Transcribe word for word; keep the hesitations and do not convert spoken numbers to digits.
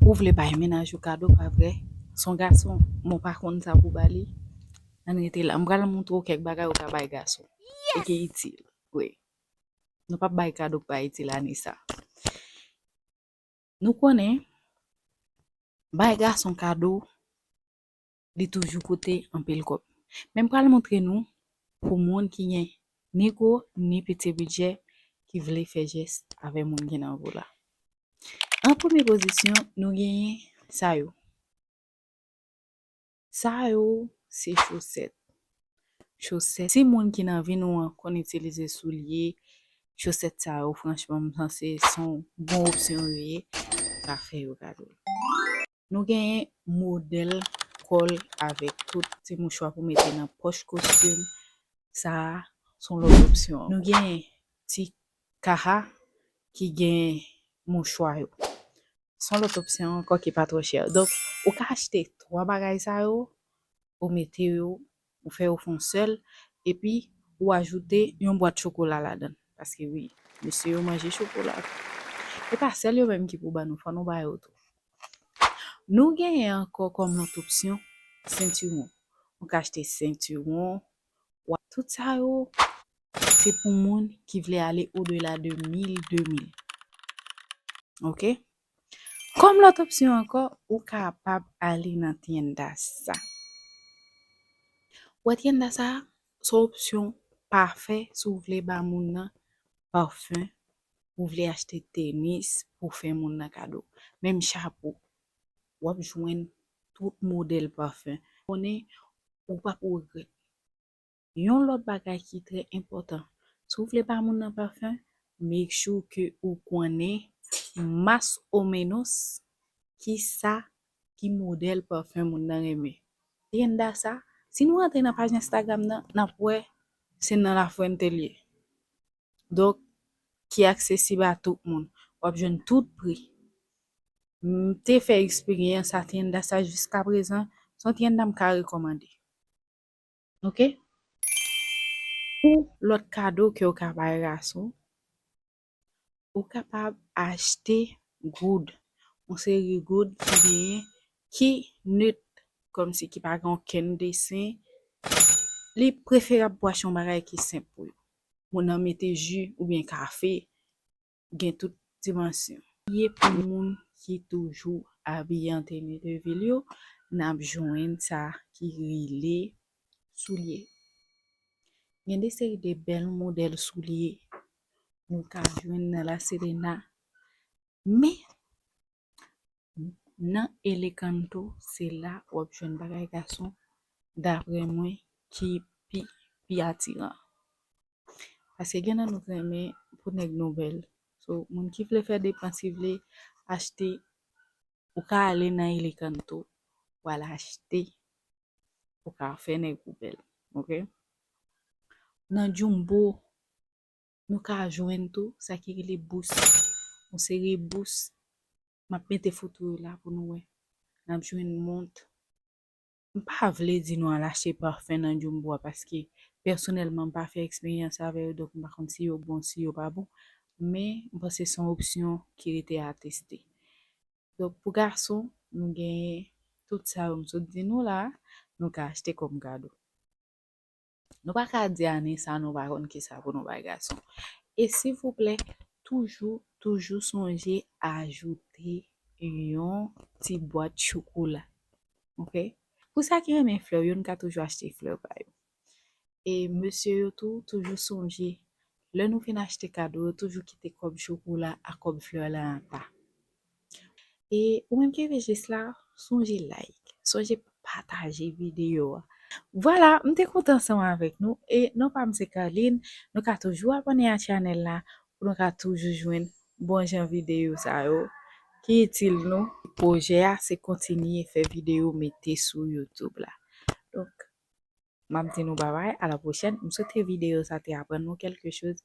Ou vle bay mennaj ou kado, pa vre? Se yon gason, men w pa konn sa pou ba li. Ann rete la. M pral montre w kèk bagay ou ka bay gason. E ki itil. Wi. Nou p ap bay kado k pa itil ane sa. Nou konnen, bay gason kado, li toujou koute anpil kòb. Men m pral montre nou pou moun ki gen ni gwo, ni piti bidjè ki vle fè jès avè moun ki nan vi w la. An premye pozisyon, nou genyen sa yo. Sa yo, se chosèt. Chosèt. Si moun ki nan vi nou an konn itilize soulye, chosèt sa yo, franchman, m panse se yon bon opsyon yo ye, ka fè yo kado. Nou genyen modèl kòl avèk tout ti mouchwa pou mete nan pòch kostim. Sa a, se yon lòt opsyon. Nou genyen ti kaha ki gen mouchwa yo. Se yon lòt opsyon ankò ki pa twò chè. Donk, ou ka achte twa bagay sa yo, ou mete yo, ou fè yo fè yon sèl, epi ou ajoute yon bwat chokola ladan l. Paske wi, mesye yo manje chokola tou. E pa sèl yo menm ki pou ban nou, fò nou ba yo tou. Nou genyen ankò kòm lòt opsyon, sentiwon. Ou ka achte sentiwon, wa, tout sa yo, se pou moun ki vle ale odela de mil, de mil. Oke? Kòm lòt opsyon ankò, ou kapab ale nan tyenda sa. Ou wè tyenda sa, se yon opsyon pafè si w vle ba moun nan pafen, ou vle achte tenis pou fè moun nan kado. Menm chapo, w ap jwenn tout modèl pafen. Konnen ou p ap regrèt. Yon lòt bagay ki trè enpòtan, si w vle ba moun nan pafen, make sure ke ou konnen mas o menos ki sa, ki modèl pafen moun nan renmen. Tyenda sa, si nou rantre nan paj Instagram nan, n ap wè se nan La Fuente l ye. Donk, ki aksesib a tout moun. W ap jwenn tout pri. M te fè eksperyans a tyenda sa jiska prezan, se yon tyenda m ka rekòmande. Oke? Pou lòt kado ke w ka bay gason, ou kapab achte goud. Yon seri goud ki genyen, ki nèt, kòmsi ki pa gen okenn desen. Li preferab pou achte yon bagay ki senp pou yo. Moun nan mete ji oubyen kafe, gen tout dimansyon. Ye pou moun ki toujou abiye an teni de vil yo, n ap jwenn sa ki rele soulye. Gen de seri de bèl modèl soulye nou ka jwenn nan La Sirena, men nan Elekanto, se la w ap jwenn bagay gason, daprè mwen, ki pi, pi atiran. Paske gen nan nou k renmen pou nèg nou bèl. So, moun ki vle fè depans, ki vle achte, ou ka ale nan Elekanto, w al achte, ou ka fè nèg ou bèl. Oke? Nan Jumbo, nou ka jwenn tou sa ki rele bous. Yon seri bous. M ap mete foto yo la pou nou wè. N ap jwenn mont. M pa vle di nou al achte pafen nan Jumbo a, paske pèsonèlman m pa fè eksperyans avè yo, donk m pa konn si yo bon, si yo pa bon. Men m panse se yon opsyon ki rete a teste. Donk, pou gason, nou genyen tout sa yo m sot di nou la, nou ka achte kòm kado. Nou pa ka di ane sa nou pa konn kisa pou nou bay gason. E silvouplè, toujou, toujou sonje ajoute yon ti bwat chokola. Oke? Pou sa ki renmen flè, yo n ka toujou achte flè ba yo. E mesye yo tou, toujou sonje, lè nou fin achte kado, yo toujou kite kòb chokola a kòb flè la ata. E ou menm ki rive jis la, sonje like, sonje pataje videyo a. Vwala, m te kontan ansanm avèk nou. E non pa m se Carline, nou ka toujou abòne a chanèl la pou nou ka toujou jwenn bon jan videyo sa yo ki itil nou. Pwojè a se kontinye fè videyo mete sou YouTube la. Donk, m ap di nou babay, a la pwochèn. M swete videyo sa te aprann nou kèlke choz.